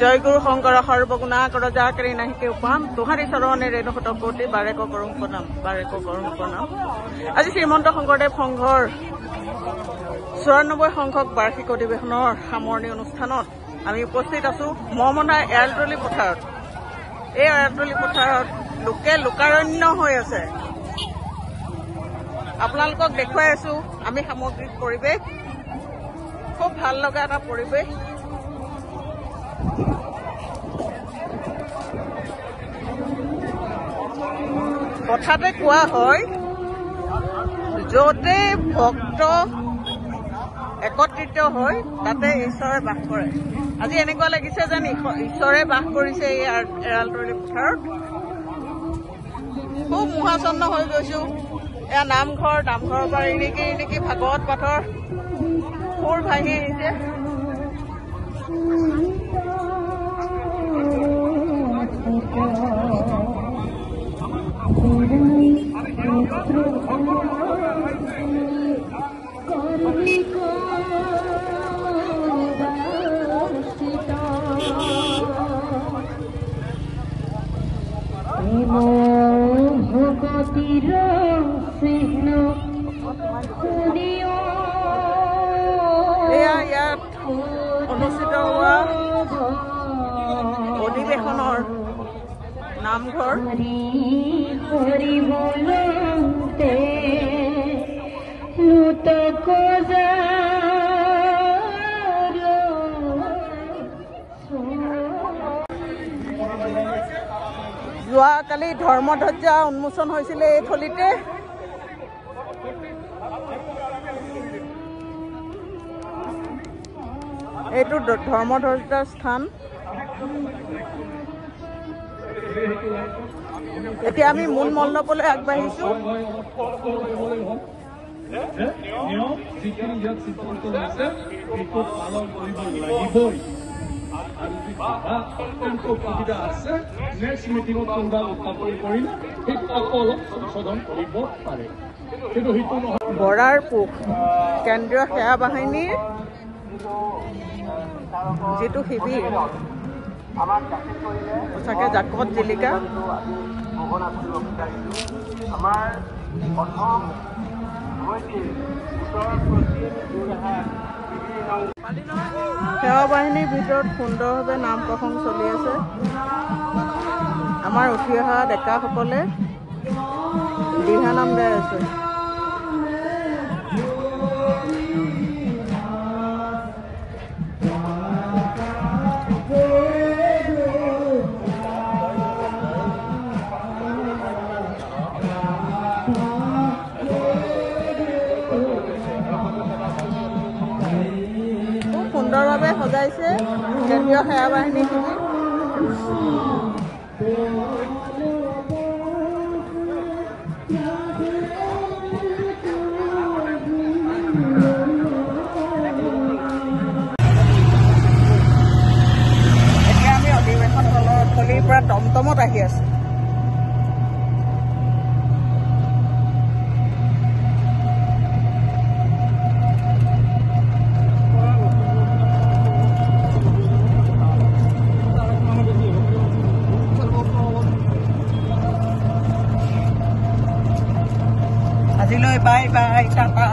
জয় গুৰু শংকৰ সৰ্বগুণাকৰ যা কৰি নাহিকে উপাম তোহাৰি চৰণে ৰেণুশত কোটি বাৰেক কৰোঁ প্ৰণাম, বাৰেক কৰোঁ প্ৰণাম। আজি শ্ৰীমন্ত শংকৰদেৱ সংঘৰ 94 সংখ্যক বাৰ্ষিক অধিৱেশনৰ সামৰণি অনুষ্ঠানত আমি উপস্থিত আছো মহমনা এৰালতলি পথাৰত। এই এৰালতলি পথাৰত লোকে লোকাৰণ্য হৈ আছে। আপোনালোকক দেখুৱাই আছো আমি সামগ্ৰিক পৰিৱেশ, খুব ভাল লগা এটা পৰিৱেশ। কথাতে কোৱা হয়, য'তে ভক্ত একত্ৰিত হয় তাতে ঈশ্বৰে বাস কৰে। আজি এনেকুৱা লাগিছে যেন ঈশ্বৰে বাস কৰিছে এই এৰালতলি পথাৰত। খুব মোহাচ্ছন্ন হৈ গৈছো। এয়া নামঘৰ, নামঘৰৰ পৰা ৰিণিকি ৰিণিকি ভাগৱত পাঠৰ সুৰ ভাহি আহিছে। এয়া ইয়াত অনুষ্ঠিত হোৱা অধিৱেশনৰ নামঘৰ। যোৱাকালি ধৰ্মধ্বজা উন্মোচন হৈছিলে এই থলীতে। এইটো ধৰ্মধ্বজাৰ স্থান। এতিয়া আমি মূল মণ্ডপলৈ আগবাঢ়িছো। বৰাৰ পোখ কেন্দ্ৰীয় সেৱা বাহিনীৰ যিটো শিবিৰ, সঁচাকে জাকত জিলিকা। সেৱা বাহিনীৰ ভিতৰত সুন্দৰভাৱে নাম প্ৰসংগ চলি আছে। আমাৰ উঠি অহা ডেকাসকলে দিহা নাম গাই আছে। সুন্দৰভাৱে সজাইছে কেন্দ্ৰীয় সেৱা বাহিনী শিবিৰ। এতিয়া আমি অধিৱেশন থলীৰ পৰা টমটমত আহি আছো। আজিলৈ বাই বাই, টাটা।